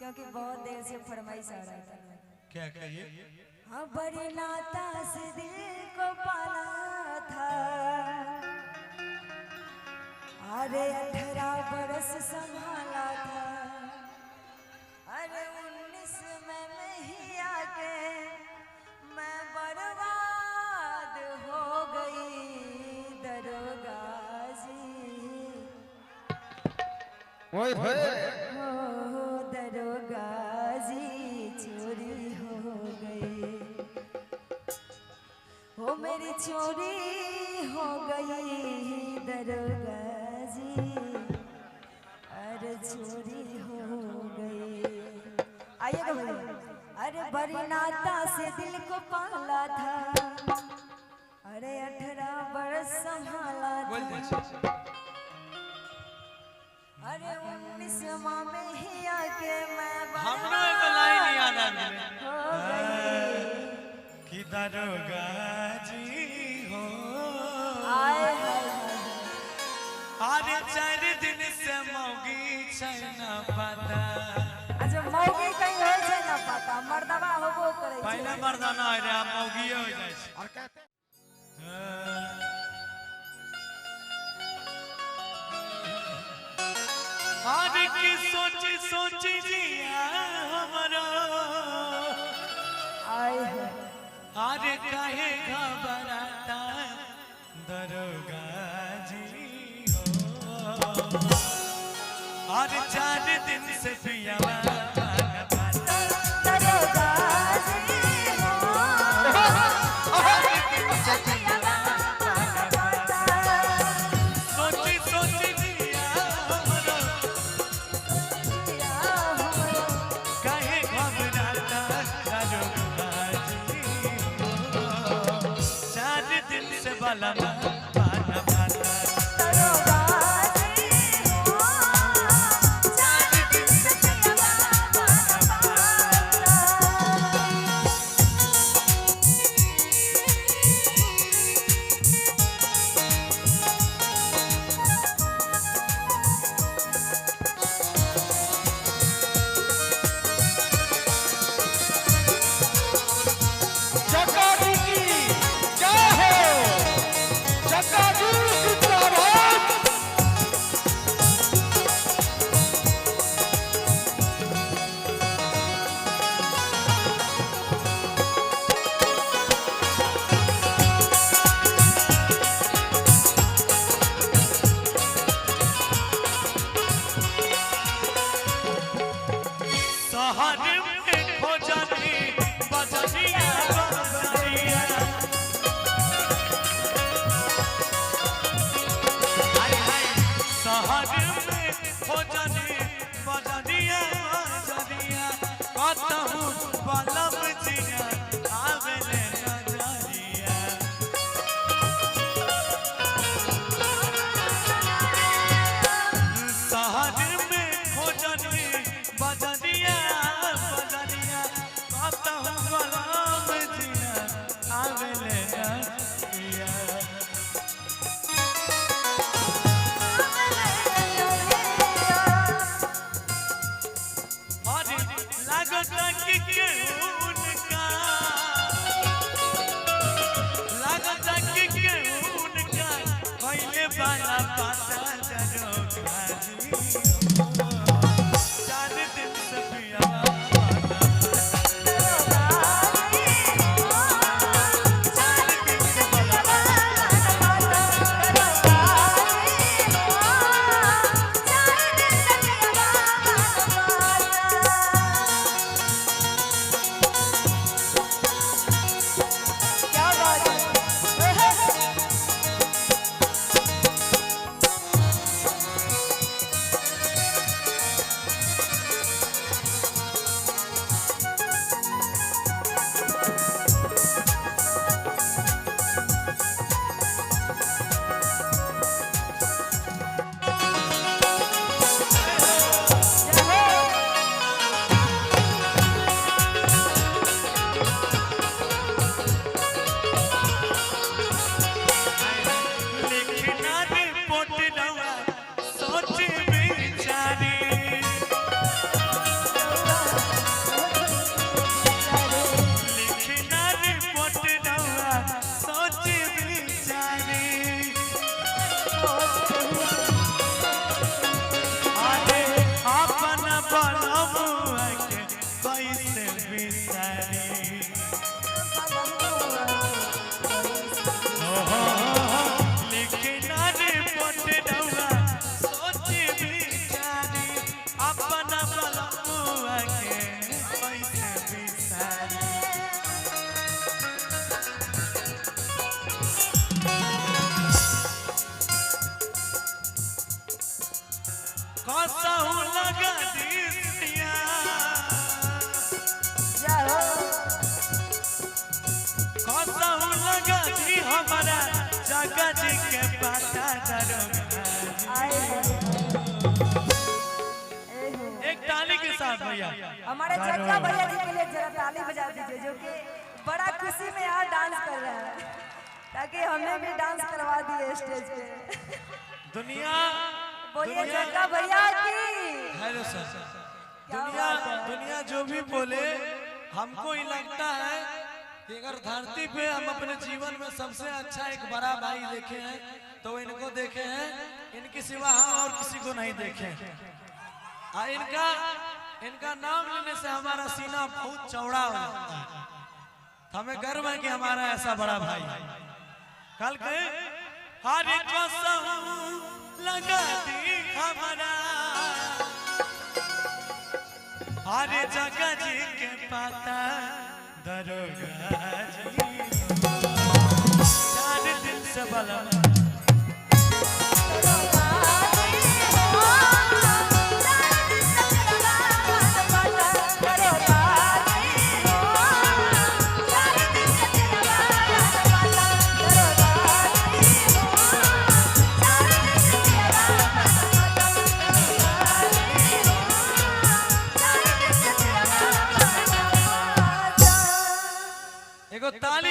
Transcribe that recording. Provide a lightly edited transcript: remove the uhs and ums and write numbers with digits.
क्योंकि बहुत देर से फरमाइश आ रहा था। क्या कहिए? हाँ, बड़ी नाता से दिल को पाला था, अरे 18 बरस संभाला था, अरे 19 में मैं ही आके मैं बर्बाद हो गई दरोगा जी। ओए होए। हो दरोगा जी चोरी हो गई, हो मेरी चोरी हो गई दरोगा जी, अरे चोरी हो गई। आइएगा भैया। अरे बड़ी नाता से दिल को पाला था, अरे 18 बरस संभाला बोल था, दीजिए। अरे 19 माह में ही आके मैं हमरो एगो लाइन याद आ गेलै। हो गई। कि दरोगा जी हो, आए हाय हाय। अरे 4 दिन से मौगी छै न पता। अच्छा मौगी कहीं होइ छै ना पता, मर्दवा होबो करै छै। पहिले मर्दाना होइ रहै, आब मौगिए हो जाइ छै। और कहते अरे की सोची सोची जिया हमरो, आए हाय। अरे काहे घबराता दरोगा जी हो, अरे 4 दिन से पियावा दरोगा जी हो, 4 दिन से पियावा ना पाता। सोची सोची जिया हमरो, जिया हमरो। काहे घबराता दरोगा जी हो, 4 दिन से बलमा पाना पाता। दरोगा जी हो, 4 दिन से पियावा ना पाता। जग्गा जी की जय हो, जग्गा जी जिंदाबाद। शहर में खोजनी बजनिया बजनिया, हाय हाय। शहर में खोजनी बजनिया बजनिया, कतहु बलम जिया आवेले नजरिया। शहर में खोजनी बजनिया बजनिया, कतहु बलम जिया आवेले नजरिया। अरे लागत कि केहू उनका, लागत कि केहू उनका पहिले वाला पाता दरोगा जी हो, 4 दिन से पियावा दरोगा जी हो, 4 दिन से पियावा ना पाता। दरोगा जी हो, 4 दिन से पियावा ना पाता। अपना बलमुआ के पैसे बिसारी। कसहु लगा दिसिया, जाओ। कसहु लगा दी हमारा जगह जी के पता दरोगा। आए हो। ए हो। एक ताली के साथ भैया। हमारे जग्गा भैया जी के लिए जरा ताली बजा दीजिए, जो कि बड़ा खुशी में यहाँ डांस कर रहे हैं, ताकि हमें भी डांस करवा दिए स्टेज पे। दुनिया, बोलिए दुनिया, जग्गा भैया की। हेलो सर, क्या दुनिया, बात है। दुनिया जो भी बोले, हमको ही लगता है कि अगर धरती पे हम अपने जीवन में सबसे अच्छा एक बड़ा भाई देखे हैं तो इनको देखे हैं, इनके सिवा हम और किसी को नहीं देखे। आ इनका इनका नाम लेने से हमारा सीना बहुत चौड़ा हो जाता है। हमें गर्व है कि हमारा ऐसा बड़ा भाई है। कल के हर कसम लगा दी हमारा हर जगह जी के पता दरोगा जी, 4 दिन से बलम। एगो ताली।